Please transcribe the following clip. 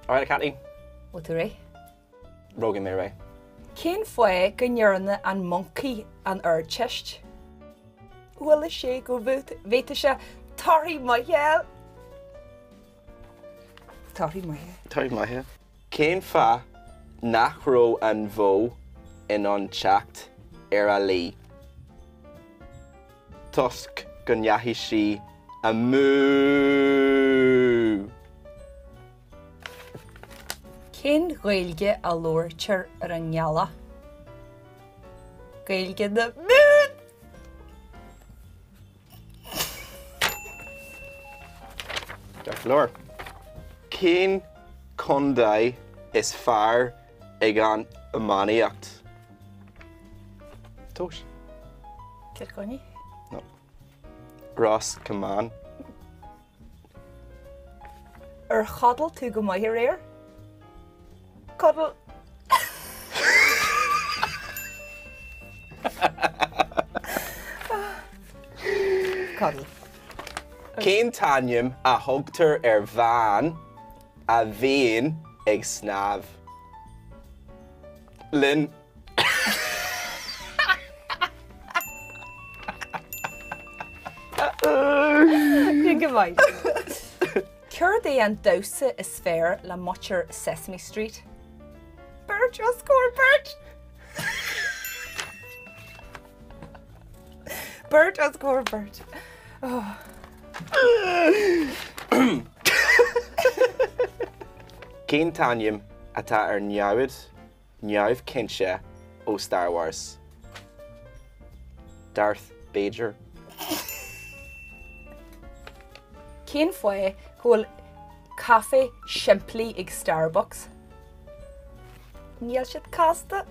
Alright a Katie. Bhfuil tú réidh? Roghaigh mé réidh. Cén fáth go ndearna an moncaí an Ardteist? Bhuel is é go bhféadfadh sé torthaí maithe a fháil. Torthaí maithe. Torthaí maithe. Cén fáth nach raibh an bhó in ann teacht ar a luí? Toisc go ndeachaigh sí amú! Cén Ghaeilge a labhraítear ar an ngealach? Gaeilge na Mumhan! Ceart go leor. Cén contae is fearr ag an iománaíocht? Tomhais. Cill Chainnigh? No. Ros Comáin. Ar chodail tú go maith aréir? Cuddle. Cuddle. Cén t-ainm a thugtar ar bhean a bhíonn ag snámh? Linn. Go maith. Céard é an damhsa is fearr le muintir Sesame Street? Beirt os comhair beirt! Beirt os comhair beirt. Oh. Cén t-ainm atá ar namhaid neamhchinnte ó Star Wars? Darth B'fhéidir. Cén fáth go bhfuil caife simplí ag Starbucks? Níl siad casta.